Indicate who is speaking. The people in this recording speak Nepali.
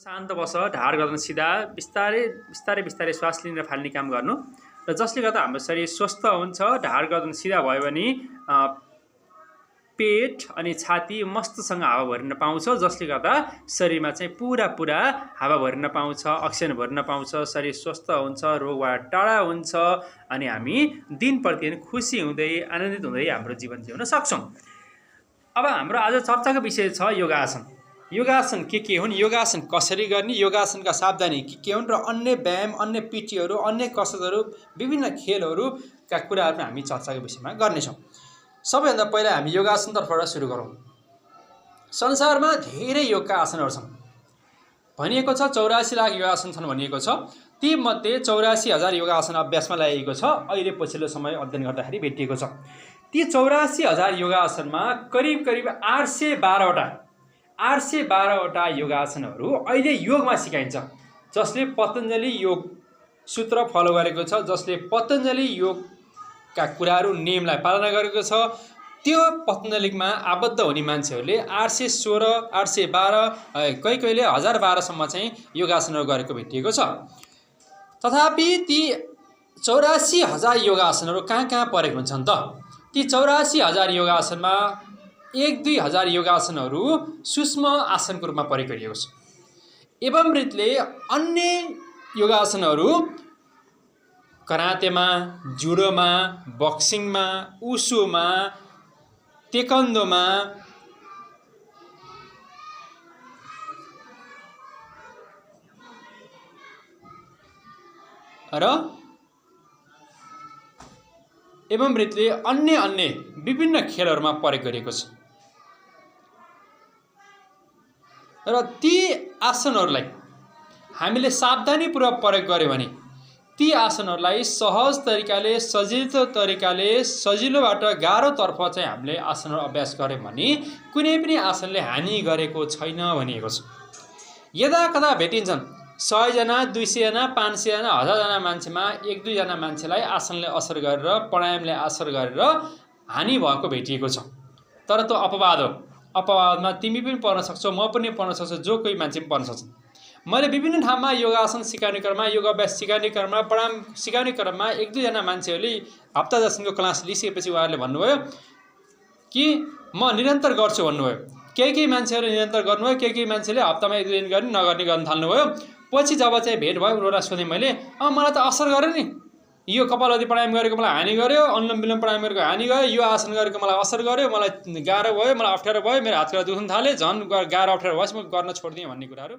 Speaker 1: शान्त बस, ढाड गर्दन सिधा, बिस्तारै बिस्तारै बिस्तारै श्वास लिन र फाल्ने काम गर्नु र जसले गर्दा हाम्रो शरीर स्वस्थ हुन्छ। ढाड गर्दन सिधा भयो भने पेट अनि छाती मस्तसँग हावा भरिन पाउँछ, जसले गर्दा शरीरमा चाहिँ पुरा हावा भरिन पाउँछ, अक्सिजन भरिन पाउँछ, शरीर स्वस्थ हुन्छ, रोगबाट टाढा हुन्छ अनि हामी दिन प्रतिदिन खुसी हुँदै आनन्दित हुँदै हाम्रो जीवन जिउन सक्छौँ। अब हाम्रो आज चर्चाको विषय छ योगासन। योगासन के हुन्, योगासन कसरी गर्ने, योगासनका सावधानी के हुन् र अन्य व्यायाम, अन्य पिटीहरू, अन्य कसरतहरू, विभिन्न खेलहरूका कुराहरू हामी चर्चाको विषयमा गर्नेछौँ। सबैभन्दा पहिला हामी योगासनतर्फबाट सुरु गरौँ। संसारमा धेरै योगका आसनहरू छन्। भनिएको छ 84 लाख योगासन छन् भनिएको छ। ती मध्ये 84,000 योगासन अभ्यासमा ल्याइएको छ। अहिले पछिल्लो समय अध्ययन गर्दाखेरि भेटिएको छ। ती 84,000 योगासनमा करिब 812वटा योगासनहरू अहिले योगमा सिकाइन्छ, जसले पतञ्जलि योग सूत्र फलो गरेको छ, जसले पतञ्जलि योगका कुराहरू नियमलाई पालना गरेको छ। त्यो पतञ्जलिमा आबद्ध हुने मान्छेहरूले 816, 812, कहिले 1012 सम्म चाहिँ योगासनहरू गरेको भेटिएको छ। तथापि ती 84,000 योगासनहरू कहाँ परेको हुन्छन् त? ती 84,000 योगासनमा 1-2 हजार योगासनहरू सूक्ष्म आसनको रूपमा प्रयोग गरिएको छ। एवं रीतिले अन्य योगासनहरू करातेमा, जुडोमा, बक्सिङमा, उसुमा, तेक्वान्डोमा र एवं रीतिले अन्य विभिन्न खेलहरूमा प्रयोग गरिएको छ। र ती आसनहरूलाई हामीले सावधानीपूर्वक प्रयोग गर्यो भने ती आसनहरूलाई सहज तरिकाले, सजिलो तरिकाले, सजिलोबाट गाह्रोतर्फ चाहिँ हामीले आसनहरू अभ्यास गर्यौँ भने कुनै पनि आसनले हानि गरेको छैन भनिएको छ। यदाकदा भेटिन्छन् 100 जना, 200 जना, 500 जना, 1000 जना मान्छेमा 1-2 जना मान्छेलाई आसनले असर गरेर, प्राणायामले असर गरेर हानि भएको भेटिएको छ। तर त्यो अपवाद हो। अपवादमा तिमी पनि पर्न सक्छौ, म पनि पर्न सक्छु, जो कोही मान्छे पनि पर्न सक्छ। मैले विभिन्न ठाउँमा योगासन सिकाउने क्रममा, योग अभ्यास सिकाउने क्रममा, प्राणायाम सिकाउने क्रममा 1-2 जना मान्छेहरूले हप्ता 10 दिनको क्लास लिइसकेपछि उहाँहरूले भन्नुभयो कि म निरन्तर गर्छु भन्नुभयो। केही मान्छेहरू निरन्तर गर्नुभयो, केही मान्छेले हप्तामा 1-2 दिन गर्न थाल्नुभयो। पछि जब चाहिँ भेट भयो उनीहरूलाई सोधेँ मैले, मलाई त असर गर्यो नि, यो कपालभाति प्राणायाम गरेको मलाई हानि गर्यो, अनुलोम विलोम प्राणायाम गरेको हानि गर्यो, यो आसन गरेको मलाई असर गर्यो, मलाई गाह्रो भयो, मलाई अप्ठ्यारो भयो, मेरो हात खुट्टा दुख्न थाले, झन् गाह्रो अप्ठ्यारो भएपछि म गर्न छोडिदिएँ भन्ने कुराहरू